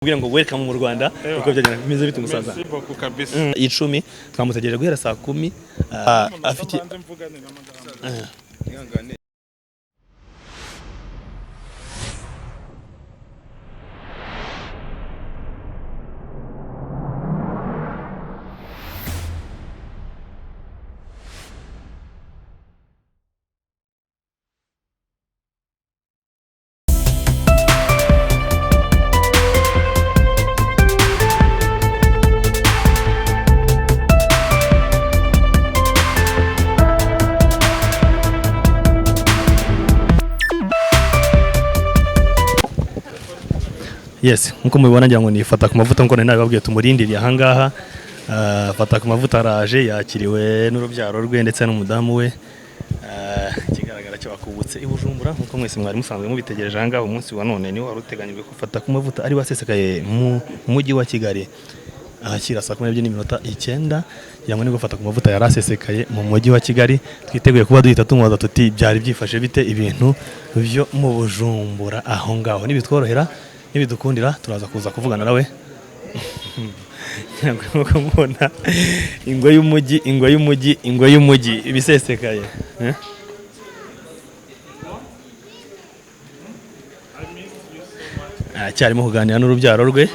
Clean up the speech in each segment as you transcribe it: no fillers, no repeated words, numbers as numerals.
Kugira ngo welcome mu Rwanda. Uko byagenda bimeze bite, umusaza? Merci beaucoup kabisa. 10 twamutegereje guhera saa 10, afite Mbanze mvugane na madame. Ihangane. Yes, nkuko mubibona, ngira ngo nifata ku mavuta nkuko nari nabibabwiye, tumurindiriye ahangaha. Fata ku mavuta araje, yakiriwe n'urubyaro rwe ndetse n'umudamu we. Ikigaragara cyo bakubutse i Bujumbura nkuko mwese mwari musanzwe mubitegereje ahangaha. Umunsi wa none niwo wari uteganyijwe gufata ku mavuta ari wasesekaye mu mujyi wa Kigali ahakira saa 12:09. Ngira ngo nibwo gufata ku mavuta yari asesekaye mu mujyi wa Kigali. Twiteguye kuba duhita tumubaza tuti: "Byari byifashe bite ibintu byo mu Bujumbura aho ngaho?" Nibitworohera, nibidukundira, turaza kuza kuvugana nawe. Ngira ngo nk'uko mubona, ingwe y'umujyi, ingwe y'umujyi, ingwe y'umujyi ibisesekaye, eh? Aracyarimo kuganira n'urubyaro rwe.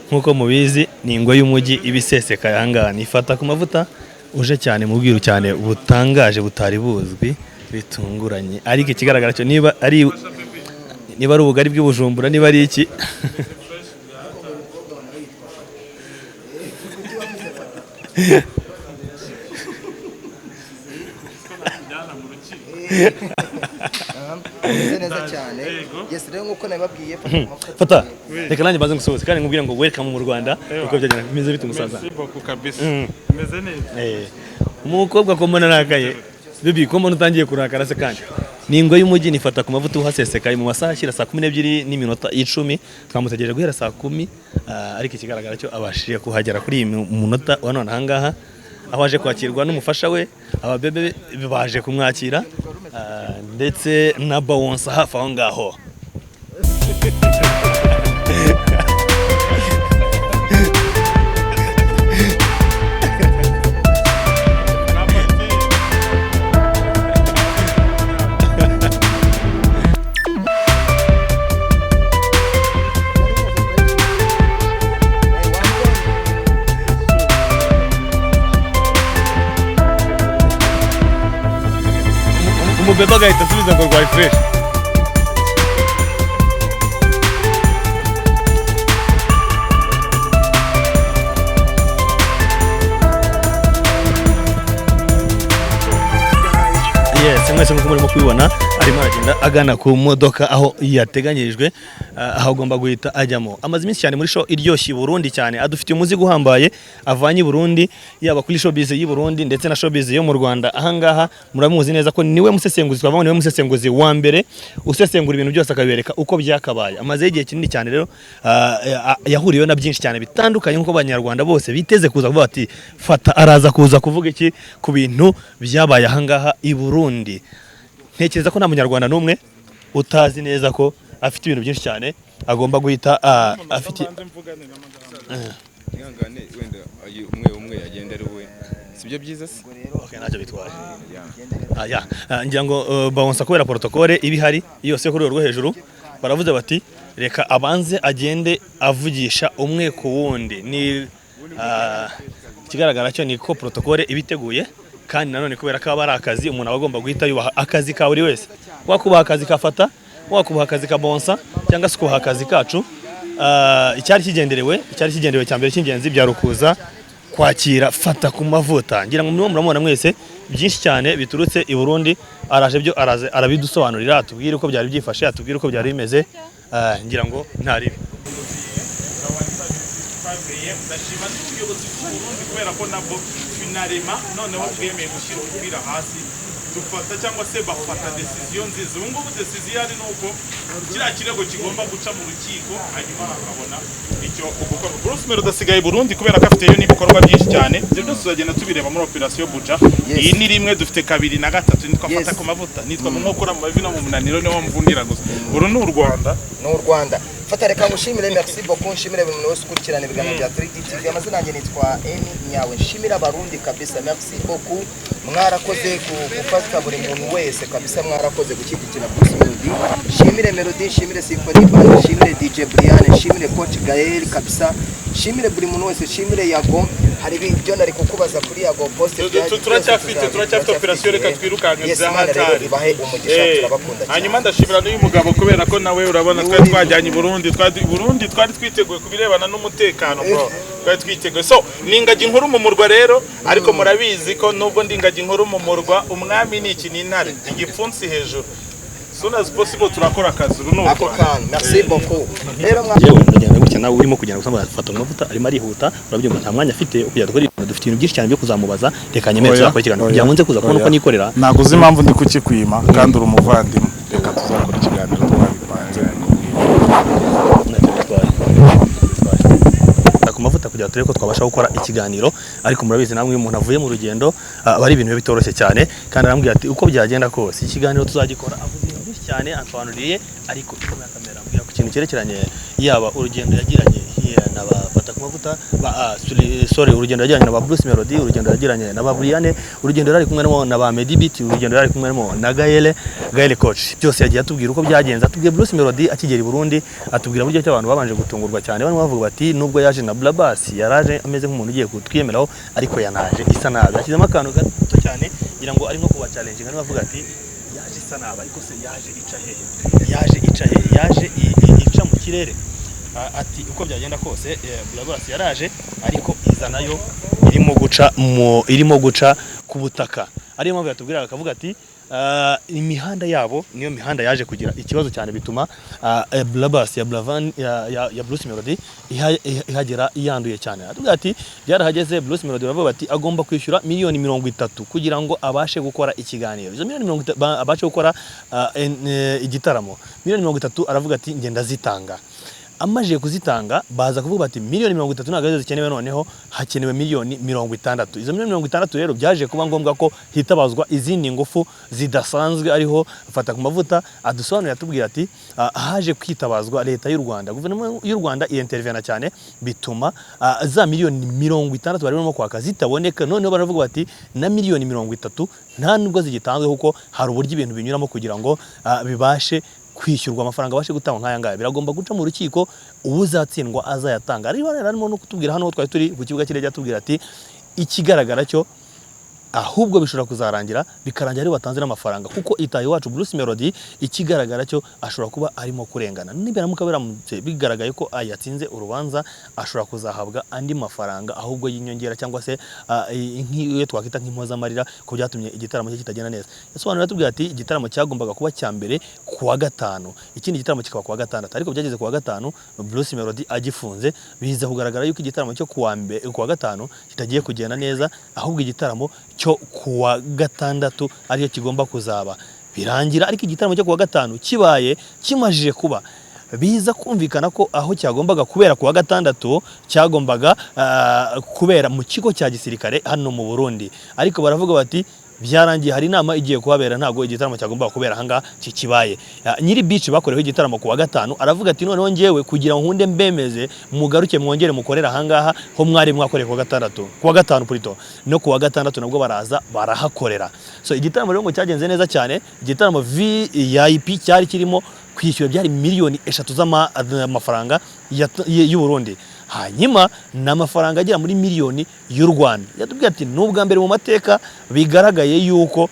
Nk'uko mubizi, ni ingwe y'umujyi ibisesekaye ahangaha, nifata ku mavuta uje cyane mu bwiru cyane butangaje, butari buzwi, bitunguranye. Ariko ikigaragara cyo, niba ari ubugari bw'ibujumbura, niba ari iki. Njyana mu rukiko. Umeze neza cyane. Yego. Yes, rero nk'uko nabibabwiye, fata ku mavuta. Fata, reka nanjye mbanze ngusuhuze kandi nkubwire ngo welcome mu Rwanda. Uko byagenda bimeze bite, umusaza? Merci beaucoup kabisa. Meze neza. Umukobwa ko mbona arakaye, bibi, ko mbona utangiye kurakara se? Kandi ni ingwe y'umujyi, nifata ku mavuta uhasesekaye mu masaha ashyira saa 12:10. Twamutegereje guhera saa 10, ariko ikigaragara cyo abashije kuhagera kuri iyi munota wa none ahangaha, aho aje kwakirwa n'umufasha we. Ababebe baje kumwakira, ndetse na bawonsa hafi aho ngaho. Napati. Umubebe agahita asubiza ngo rwaye fresh. Yes, mwese nk'uko murimo kubibona, arimo aragenda agana ku modoka aho yateganyirijwe, aho agomba guhita ajyamo. Amaze iminsi cyane muri show iryoshye i Burundi cyane, adufitiye umuzigo uhambaye avanye i Burundi, yaba kuri showbiz y'i Burundi ndetse na showbiz yo mu Rwanda. Ahangaha muramuzi neza ko niwe musesenguzi, twavuga ngo niwe musesenguzi wa mbere usesengura ibintu byose akabibereka uko byakabaye. Amaze igihe kinini cyane rero, yahuriyeho na byinshi cyane bitandukanye, nk'uko abanyarwanda bose biteze kuza kuvuga bati: "Fata araza kuza kuvuga iki ku bintu byabaye ahangaha i Burundi?" Ntekereza ko nta munyarwanda n'umwe utazi neza ko afite ibintu byinshi cyane agomba guhita afite. Mbanze mvugane na madame. Ihangane, wenda umwe umwe agenda ari we, sibyo byiza se? Okay, ntacyo bitwaye. Ya. Ngira ngo bawonsa kubera protocole iba ihari yose yo ku rwego rwo hejuru, baravuze bati: "Reka abanze agende avugisha umwe ku wundi." Ni ikigaragara cyo ni ko protocole iba iteguye, kandi nanone kubera ko aba ari akazi, umuntu aba agomba guhita yubaha akazi ka buri wese. Wakubaha akazi ka Fata, wakubaha akazi ka Bonsa, cyangwa se ukubaha akazi kacu. Icyari kigenderewe cya mbere cy'ingenzi byari ukuza kwakira Fata ku mavuta. Ngira ngo murimo muramubona mwese, byinshi cyane biturutse i Burundi araje byo, araze arabidusobanurira, atubwire uko byari byifashe, atubwire uko byari bimeze. Ngira ngo nta ribi. Ndashima n'ubuyobozi bw'u Burundi kubera ko nabwo finalement noneho bwemeye gushyira umupira hasi, dufata cyangwa se bafata décision nziza. Ubu ngubu décision ihari ni uko kiriya kirego kigomba guca mu rukiko, hanyuma hakabona icyo gukorwa. Bruce. Bruce Melody asigaye i Burundi kubera ko afiteyo n'ibikorwa byinshi cyane. Ibyo byose tuzagenda tubireba muri Operation Buja. Yes. Iyi ni rimwe, dufite kabiri na gatatu. Nitwa Fata ku Mavuta, nitwa mu nkokora, mu mavi no mu munaniro, niho mvunira gusa. Uru ni u Rwanda. Ni u Rwanda. Fata, reka ngushimire, merci beaucoup, nshimire buri muntu wese ukurikirana ibiganiro bya 3D TV. Amazina yanjye nitwa Emi Nyawe. Nshimire Abarundi kabisa, merci beaucoup, mwarakoze gufata buri muntu wese kabisa, mwarakoze gushyigikira Bruce Melody. Nshimire Melody, nshimire Symphony Band, nshimire DJ Brian, nshimire Coach Gael kabisa, nshimire buri muntu wese, nshimire Yago. Hari ibyo nari kukubaza kuri Yago post. Turacyafite operation, reka twirukanke. Yes, Bya Imana rero hatari. ibahe umugisha, turabakunda cyane. Hanyuma ndashimira n'uyu mugabo kubera ko nawe urabona Niwe twari uri- twajyanye i Burundi, twari twiteguye ku birebana n'umutekano, bro, twari twiteguye. So ni ingagi nkuru mu murwa rero, ariko murabizi ko nubwo ndi ingagi nkuru mu murwa, umwami ni iki? Ni intare, igipfunsi hejuru. Soon as possible turakora akazi. Uru ni u Ako Rwanda. kantu, merci beaucoup rero mwa Yewe, ndagenda gutya, nawe urimo kugenda gusa fata amavuta, arimo arihuta, urabyumva, nta mwanya afite wo kujya dukora ibintu. Dufite ibintu byinshi cyane byo kuzamubaza. Reka nyemere Oya, tuzakora ikiganiro oya, kugira ngo nze kuza kubona uko oya. nikorera. Ntabwo uzi impamvu ndi kukikwima kandi uri umuvandimwe. Reka tuzakora ikiganiro twabipanze, bikubwira. Ntacyo bitwaye. Ntacyo bitwaye. Ku mavuta kugira ngo turebe ko twabasha gukora ikiganiro, ariko murabizi namwe, iyo umuntu avuye mu rugendo, aba ari ibintu biba bitoroshye cyane. Kandi arambwira ati uko byagenda kose ikiganiro tuzagikora. Avuze ibintu byinshi cyane ansobanuriye, ariko inyuma ya kamera ambwira ku kintu cyerekeranye yaba urugendo yagiranye here na ba Fata ku Mavuta ba, sorry, urugendo yagiranye na ba Bruce Melody, urugendo yagiranye na ba Brian, urugendo yari kumwe na ba Meddy Beat, urugendo yari kumwe na Gaele Coach. Byose yagiye atubwira uko byagenze. Atubwiye Bruce Melody akigera i Burundi, atubwira buryo ki abantu babanje gutungurwa cyane, barimo bavuga bati nubwo yaje na Brabus, yaraje ameze nk'umuntu ugiye kutwiyemeraho, ariko yanaje isa nabi. Ashyizemo akantu gato cyane, ngira ngo arimo kuba challenge, arimo avuga ati yaje isa nabi, ariko se yaje ica hehe? Yaje ica hehe? Yaje ica mu kirere. Ati uko byagenda kose, Brabus yaraje, ariko iza nayo irimo guca ku butaka. Ariyo mpamvu yatubwiraga akavuga ati imihanda yabo niyo mihanda yaje kugira ikibazo cyane, bituma Brabus ya Bravan ya Bruce Melody ihagera yanduye cyane. Atubwira ati byarahageze, Bruce Melody baravuga bati agomba kwishyura miliyoni 30 kugira ngo abashe gukora ikiganiro. Izo miliyoni 30 abashe gukora igitaramo, miliyoni 30, aravuga ati ngenda zitanga. Amajije kuzitanga, baza kuvuga bati miliyoni 30 ntabwo arizo zikenewe, noneho hakenewe miliyoni 60. Izo miliyoni 60 rero byaje kuba ngombwa ko hitabazwa izindi ngufu zidasanzwe, ariho Fata ku Mavuta adusobanurira, atubwira ati haje kwitabazwa leta y'u Rwanda, guverinoma y'u Rwanda irintervena cyane, bituma za miliyoni 60 bari barimo kwaka zitaboneka. Noneho baravuga bati na miliyoni 30 nta nubwo zigitanzwe, kuko hari uburyo ibintu binyuramo kugira ngo bibashe kwishyurwa, amafaranga abashe gutangwa nk'aya ngaya biragomba guca mu rukiko, uzatsindwa azayatanga. Ariko rero arimo no kutubwira hano twari turi ku kibuga cy'indege, atubwira ati ikigaragara cyo ahubwo bishobora kuzarangira, bikarangira ari batanze n'amafaranga, kuko itaye iwacu Bruce Melody, ikigaragara cyo ashobora kuba arimo kurengana. Nibiramuka biramutse bigaragaye ko yatsinze urubanza, ashobora kuzahabwa andi mafaranga ahubwo y'inyongera, cyangwa se nk'iyo twakwita nk'impozamarira ko byatumye igitaramo cye kitagenda neza. Yasobanuriye atubwira ati igitaramo cyagombaga kuba cya mbere ku wa gatanu, ikindi gitaramo kikaba ku wa gatandatu, ariko byageze ku wa gatanu Bruce Melody agifunze, biza kugaragara yuko igitaramo cyo ku wa mbere, ku wa gatanu kitagiye kugenda neza, ahubwo igitaramo cyo ku wa gatandatu ariyo kigomba kuzaba. Birangira ariko igitaramo cyo ku wa gatanu kibaye. Kimajije kuba, biza kumvikana ko aho cyagombaga kubera ku wa gatandatu cyagombaga kubera mu kigo cya gisirikare hano mu Burundi, ariko baravuga bati byarangiye, hari inama igiye kuhabera, ntabwo igitaramo cyagombaga kubera ahangaha kikibaye. Nyiri beach bakoreweho igitaramo ku wa gatanu aravuga ati noneho njyewe kugira ngo nkunde mbemeze mugaruke mwongere mukorere ahangaha ho mwari mwakoreye ku wa gatandatu, ku wa gatanu plutôt, no ku wa gatandatu nabwo baraza barahakorera. So igitaramo rero ngo cyagenze neza cyane. Igitaramo VIP cyari kirimo kwishyura byari miliyoni 3 z'amafaranga y'u Burundi, hanyuma ni amafaranga agera muri miliyoni y'u Rwanda. Yatubwiye ati ni ubwa mbere mu mateka bigaragaye yuko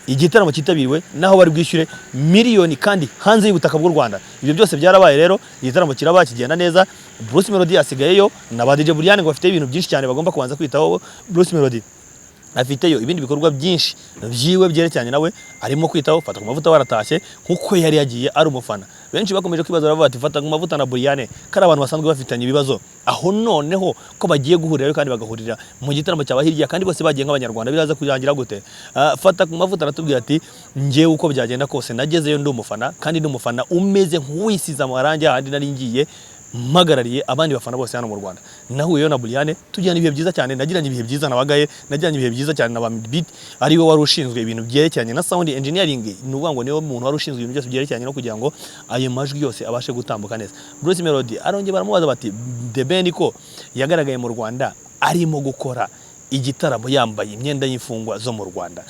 igitaramo cyitabiriwe naho bari bwishyure miliyoni kandi hanze y'ubutaka bw'u Rwanda. Ibyo byose byarabaye rero, igitaramo kiraba kigenda neza. Bruce Melody asigayeyo na ba DJ Brian ngo bafite ibintu byinshi cyane bagomba kubanza kwitaho. Bruce Melody afiteyo ibindi bikorwa byinshi byiwe byerekeranye nawe arimo kwitaho. Fata ku Mavuta waratashye nkuko yari yagiye ari umufana. Benshi bakomeje kwibaza, baravuga bati Fata ku Mavuta na Brian kari abantu basanzwe bafitanye ibibazo, aho noneho ko bagiye guhurirayo kandi bagahurira mu gitaramo cyaba hirya, kandi bose bagiye nk'abanyarwanda, biraza kurangira gute? Fata ku Mavuta aratubwira ati njyewe uko byagenda kose nagezeyo ndi umufana, kandi ndi umufana umeze nk'uwisize amarangi ahandi nari ngiye. Mpagarariye abandi bafana bose hano mu Rwanda. Nahuyeyo na Brian, tugirana ibihe byiza cyane. Nagiranye ibihe byiza na Bagaye, nagiranye ibihe byiza cyane na Bamidbeat, ari we wari ushinzwe ibintu byerekeranye na sound engineering. Ni ukuvuga ngo niwe muntu wari ushinzwe ibintu byose byerekeranye no kugira ngo ayo majwi yose abashe gutambuka neza. Bruce Melody arongera baramubaza bati: "The Ben ko yagaragaye mu Rwanda arimo gukora igitaramo yambaye imyenda y'imfungwa zo mu Rwanda,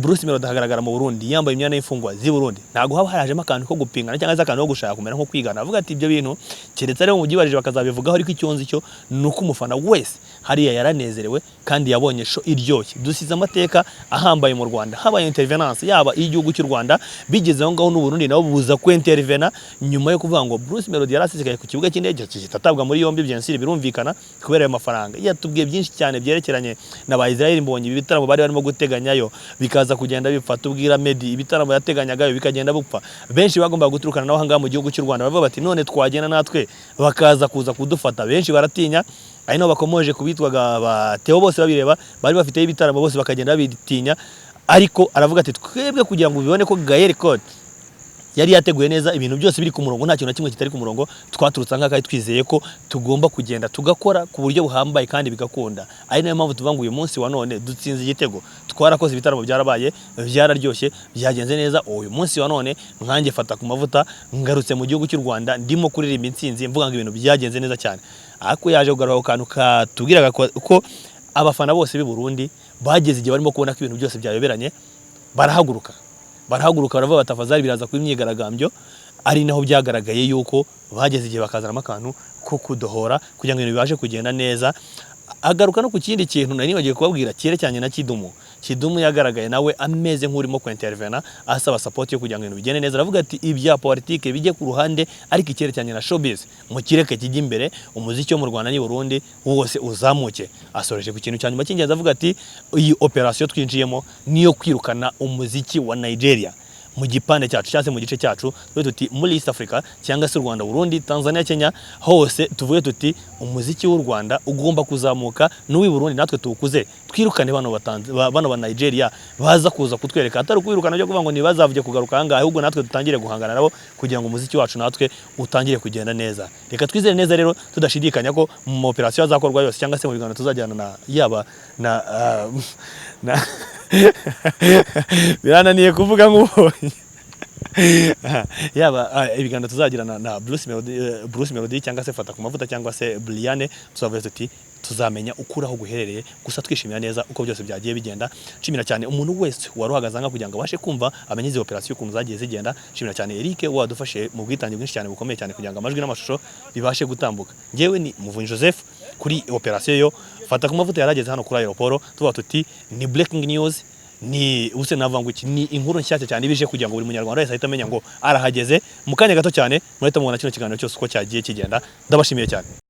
Bruce Melody ahagaragara mu Burundi yambaye imyenda y'imfungwa z'i Burundi, ntabwo haba harajemo akantu ko gupingana cyangwa se akantu ko gushaka kumera nko kwigana?" Avuga ati: "Ibyo bintu keretse aribo mubyibarije bakazabivugaho, ariko icyo nzi cyo ni uko umufana wese hariya yaranezerewe kandi yabonye show iryoshye. Dusize amateka ahambaye mu Rwanda. Habaye intervenance yaba iy'igihugu cy'u Rwanda, bigeze aho ngaho n'u Burundi nabo buza kwintervena nyuma yo kuvuga ngo Bruce Melody yarasesekaye ku kibuga cy'indege, atabwa muri yombi, bien sûr birumvikana kubera ayo mafaranga." Yatubwiye byinshi cyane byerekeranye na ba Israel Mbonyi, ibitaramo bari barimo guteganyayo bikaza kugenda bipfa. Tubwira Meddy ibitaramo yateganyagayo bikagenda bupfa. Benshi bagombaga guturukana naho ahangaha mu gihugu cy'u Rwanda bavuga bati: "None twagenda natwe bakaza kuza kudufata." Benshi baratinya, ari nabo bakomoje kubitwaga ba Theo bose babireba, bari bafiteyo ibitaramo, bose bakagenda babitinya. Ariko aravuga ati: "Twebwe kugira ngo ubibone ko Gael Code yari yateguye neza, ibintu byose biri ku murongo, nta kintu na kimwe kitari ku murongo, twaturutse aha ngaha twizeye ko tugomba kugenda tugakora ku buryo buhambaye kandi bigakunda. Ari nayo mpamvu tuvuga ngo uyu munsi wa none dutsinze igitego, twarakoze ibitaramo, byarabaye, byararyoshye, byagenze neza. Uyu munsi wa none nkanjye fata ku mavuta ngarutse mu gihugu cy'u Rwanda ndimo kuririmba intsinzi, mvuga ngo ibintu byagenze neza cyane." Ariko yaje kugaruka ku kantu katubwiraga ko abafana bose b'i Burundi bageze igihe barimo kubona ko ibintu byose byayoberanye, barahaguruka baravuga bati: "Afazari biraza kuba imyigaragambyo." Ari naho byagaragaye yuko bageze igihe bakazanamo akantu ko kudohora kugira ngo ibintu bibashe kugenda neza. Agaruka no ku kindi kintu nari nibagiwe kubabwira cyerekeranye na Kidumu. Kidumu yagaragaye nawe ameze nk'urimo kwintervena, asaba support yo kugira ngo ibintu bigende neza. Aravuga ati: "Ibya politike bijye ku ruhande, ariko icyerekeranye na showbiz mukireke kijye imbere, umuziki wo mu Rwanda n'i Burundi wose uzamuke." Asoreje ku kintu cya nyuma cy'ingenzi, avuga ati: "Iyi operation twinjiyemo niyo kwirukana umuziki wa Nigeria mu gipande cyacu cyangwa se mu gice cyacu." Tuvuge tuti muri East Africa cyangwa se u Rwanda, Burundi, Tanzania, Kenya, hose tuvuge tuti umuziki w'u Rwanda ugomba kuzamuka n'uw'i Burundi natwe tuwukuze, twirukane bano ba Nigeria baza kuza kutwereka, atari ukwirukana byo kuvuga ngo ntibazavuge kugaruka aha ngaha, ahubwo natwe dutangire guhangana nabo kugira ngo umuziki wacu natwe utangire kugenda neza." Reka twizere neza rero tudashidikanya ko mu operation azakorwa yose cyangwa se mu biganiro tuzajyana na yaba na birananiye kuvuga nk'ubonye yaba ibiganiro tuzagirana na Bruce Melody cyangwa se Fata ku mavuta cyangwa se Brian, tuzavuga tuti tuzamenya ukuri aho guherereye. Gusa twishimira neza uko byose byagiye bigenda. Nshimira cyane umuntu wese wari uhagaze aha kugira ngo abashe kumva, amenye izi operation ukuntu zagiye zigenda. Nshimira cyane Eric wadufashe mu bwitange bwinshi cyane bukomeye cyane kugira ngo amajwi n'amashusho bibashe gutambuka. Njyewe ni Muvunyi Joseph. Kuri operation yo Fata ku mavuta yarageze hano kuri aéroport, tuvuga tuti ni breaking news, ni ubuse navuga ngo iki ni inkuru nshyashya cyane ibije kugira ngo buri munyarwanda wese ahite amenya ngo arahageze. Mu kanya gato cyane murahita mubona kino kiganiro cyose uko cyagiye kigenda. Ndabashimiye cyane.